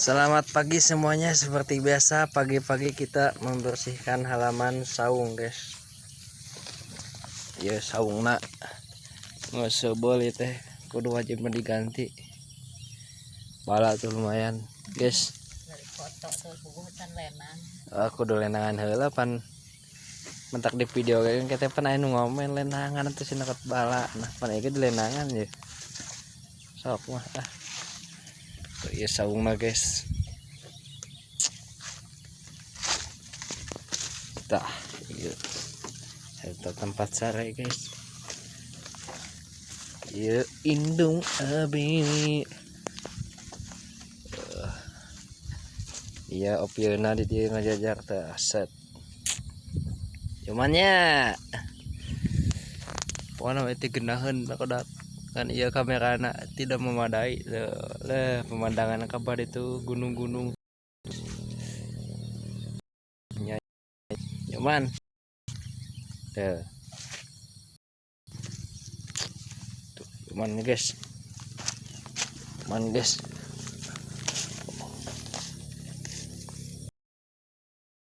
Selamat pagi semuanya. Seperti biasa pagi-pagi kita membersihkan halaman saung, guys. Ya, saungna ngesebel teh, kudu wajib diganti. Bala tuh lumayan, guys. Dari foto tuh buku can lenang. Aku kudu lenangan heula, pan mentak di video kayak kita pan aya nu ngomen lenangan atuh sinakot bala. Nah, pan ieu di lenangan ya. Sok mah ah. Tuh ieu saungna, guys. Tah, ieu. Eta tempat sare, guys. Ieu indung abi. Iya, opieuna di dieu ngajajar teh set. Cuman nya pokoknya itu genaheun bakodak kan, iya, kamerana tidak memadai tuh lah, pemandangan kabar itu gunung-gunung nya, cuman tuh tuh, cuman guys, cuman guys.